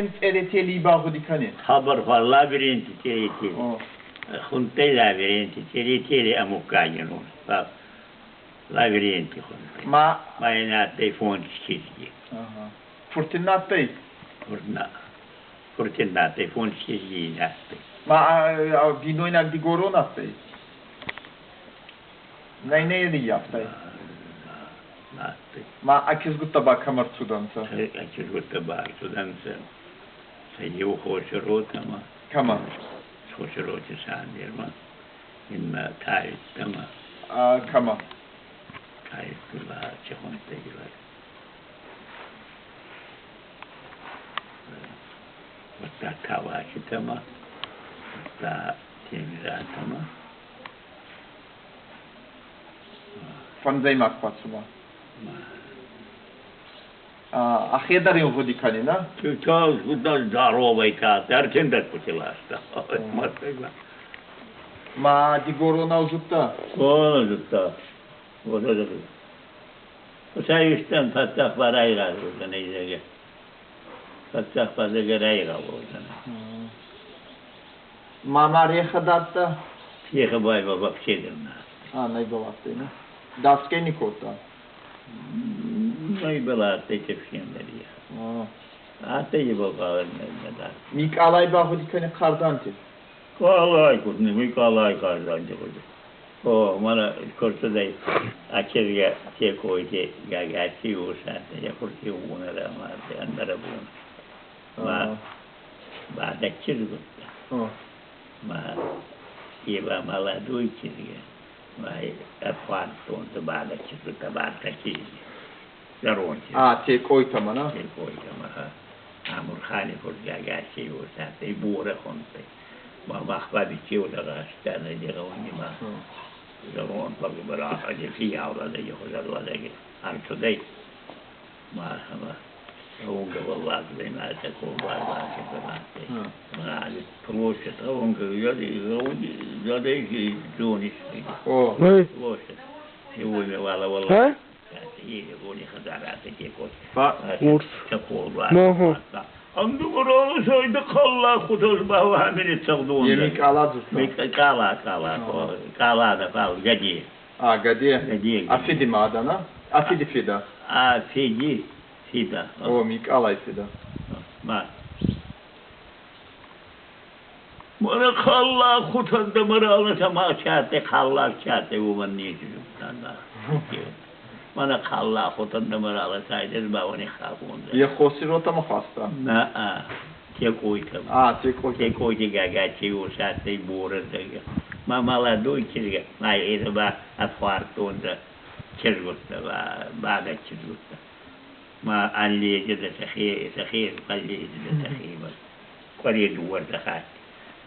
Цъеретели багъуди кӕнет? Хабар хуар лабиринти Цъеретели. Хунтӕй лабиринти Цъеретели ӕмуггаги ном. Лабиринти хунтӕй. Ма Ма ин адтӕй фондз кизги. Фурт ин адтӕй? Фурт ин адтӕй, фондз кизги ин адтӕй. Ма бийнойнаг дигорон адтӕй? Нӕ, нӕ ӕриййафтай? Адтӕй. Ма ӕ кизгуттӕ ба кӕмӕ рцудӕнцӕ? Ӕ кизгуттӕ ба ӕрцудӕнцӕ сӕ еу Хосиротӕмӕ. Кӕмӕ? Хосироти Сандермӕ, иннӕ Таиттӕмӕ. Кӕмӕ? Таитти ба ци хундтӕй? Уӕдта Каваситӕмӕ, уӕдта Темиратӕмӕ. Фӕндзӕймаг бацума. Ӕхе дӕр ин гъуди кӕнинӕ? Здоровый ка, ӕртиндӕс пути ласта. Ма дигоронау зудта? О, зудта. Сӕ паддзах ба райгъал уодзӕнӕй, зӕгъгӕ. Паддзах ба, зӕгъгӕ, райгъал уодзӕнӕй. Ма ма рехӕ дардта? Рехӕ ба вообще дӕр нӕ. А, нӕбал адтӕй, нӕ? Дасгӕ ни кодта? Нӕбал адтӕй тефсен дӕр рехӕ. Адтӕй ибӕл нӕ дардта. Микъалай багъуди кӕни Хъарданти? Къалай куд не, Микъалай Хъарданти куд. О, мӕнӕ курцудӕй ӕ кизгӕ Текойти Гагати усадтӕй, ӕ фурти уонӕ рамардӕй ӕндӕр бон. Ма бадӕг кизгуттӕ. Ма е ба молодой кизгӕ. Ма ӕфхуардтонцӕ бадӕг кизгуттӕ, бадтӕ кизги. Зӕронд кизгӕ. А, Текойтӕмӕ, на? Текойтӕмӕ, Амурхани фурт Гагати усадтӕй, Борӕ хундтӕй. Мах ба бичеудӕ гъӕуни ма зӕронд лӕг фиййауладӕги хузӕнладӕги ӕрцудӕй ма ӕма гъӕунгӕбӕл ма такой площадь гъӕунгӕ зонис площадь He? Urs. Микъала дзурдта? Къала, къала, къала да фал, гади. А, гади? Гади. А фиди мада, на? А фиди фида? А фиди фида. О, Микъалай фида. Ма. Мана халла хутанда марала сама чате халла чате уымӕн ничи зыдта. Мана халла хутанда марала сайдез бавани хахунда. Е хосиротама хаста? На, текойта. А, текойта. Текойти гагачи усатай бурада. Ма молодой кизга, ма это ба ӕфхуардтонцӕ кизгуттӕ, бадӕг кизгуттӕ. Ма аллеги да сӕхе, сӕхе аллеги да сӕхе ба. Къуӕре дууӕрдӕ хатти.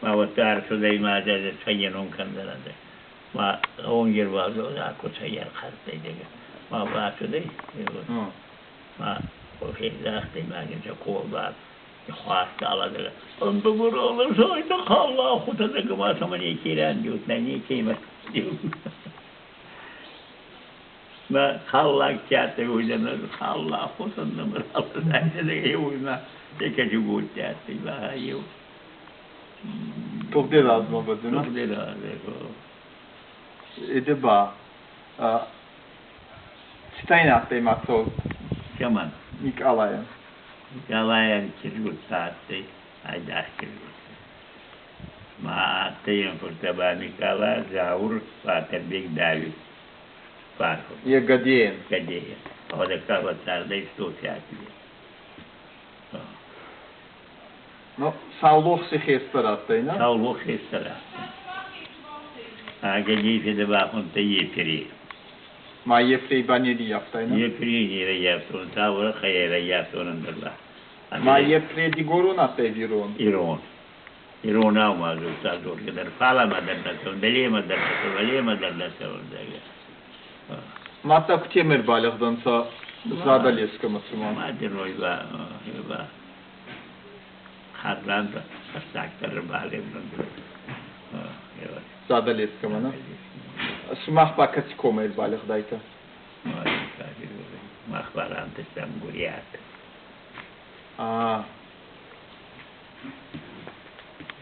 Ма уӕдта ӕрцудӕй ма цӕййенон кӕндзӕнӕ. Ма гъӕунгер ба ку цӕййӕр хӕрдтӕй дӕгӕ. Ма бацудӕй, ма фездахтӕй ма гинцӕ колбар хуастала дӕгӕ. Ӕндӕгуралла сайда халла хута дӕгӕ ма сама не кирӕн диут, на не кемӕ. Ма халлаг театр уйдана халла хутан намар сайда дӕгӕ уйна текачи гуд театр ба еу. Тугъди размӕ бадзуна? Тугъди размӕ. Эде ба цитӕ ин адтӕй ма цот? Кӕмӕн? Микъалайӕн. Микъалайӕн кизгуттӕ адтӕй, айдагъ кизгуттӕ. Ма адтӕй ин фурттӕ ба Микъала, Заур, Батӕрбег, Давид. Парфурт. Е Гадеен. Гадеен. Ӕхуӕдӕгка ба цардӕй 105 лет. Ну, Саулох си хестӕр адтӕй, на? Саулох хестӕр адтӕй. А Гадей фидӕ ба хундтӕй Епери. Ма Ефрей ба не риййафтай, на? Ефрей не риййафтон, таурӕхъ ӕй раййафтон ӕндӕр ба. Ма Ефрей дигорон адтӕй ирон? Ирон. Иронау ма дзурдта дзоргӕ дӕр, фалӕмӕ дӕр нӕ цӕун, дӕлемӕ дӕр нӕ цӕун, уӕлемӕ дӕр нӕ цӕун, зӕгъгӕ. Мадта кутемӕ ӕрбалӕгъдӕнцӕ Задӕлескӕмӕ цума? Ма дин уой ба, ба хӕрдӕнтӕ фӕстагдӕр ӕрбалӕгъдӕнцӕ. Задӕлескӕмӕ, на? Сумах ба кӕци комӕ ӕрбалӕгъдайтӕ? Мах ба рантӕстӕн Гуриат. А.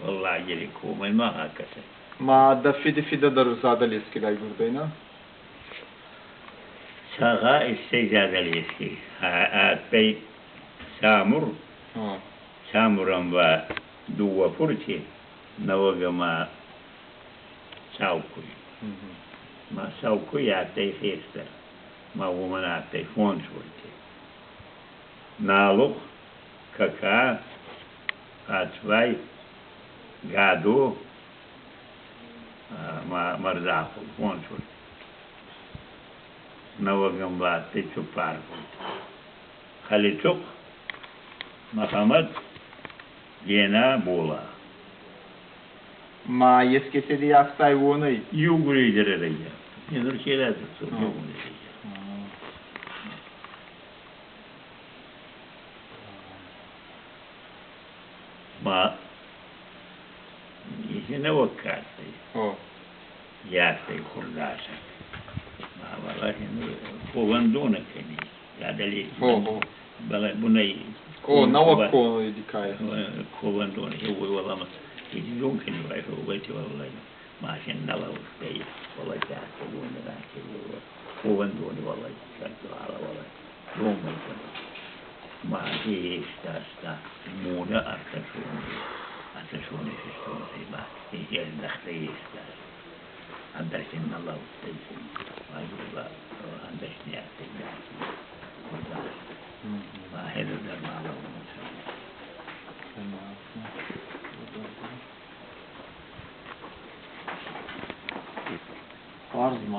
Уӕллагири комӕй ма акӕсӕ. Ма дӕ фиди фидӕ дӕр Задӕлески райгурдӕй, нӕ? Сӕгъӕ иссӕй Задӕлески. Адтӕй Самур. Самурӕн ба дууӕ фурти, Нӕуӕг ӕма Саукуй. Ма Саукуй адтӕй хестӕр, ма уомӕн адтӕй фондз фурти. Налухъ, Кака, Хъацвай, Гадо ма Мӕрзахъул, фондз фурти. Нӕуӕгӕн ба адтӕй цуппар фурти. Халицухъ, Мӕхӕмӕт, Гена, Бола. Ма еске седи ӕфтай уонӕй? Еугурей дӕр ӕрӕййафта. Нур ке радзурдтон, еугурей ӕрӕййафта. Ма еци нӕуӕг ка адтӕй, е адтӕй хурдасӕг. Ма уӕлӕхи нур ковӕндонӕ кӕми Задӕли бунӕй. О, нӕуӕг ковӕндони. Ковӕндонӕ, еугур уӕлӕмӕ дон кӕми уайхӕ, уӕлӕй машин нӕлӕудтӕй, уӕлӕй ковӕндони ковӕндони уӕлӕй уӕлӕй дон ма естаста монӕ ӕртӕ сони фестонцӕ ма ездӕхтӕ естаста. Ӕндӕр син нӕ лӕудтӕй. Ӕндӕр син адтӕй ма хедӕ дӕр ма лӕудтӕнцӕ. Хуарз ма.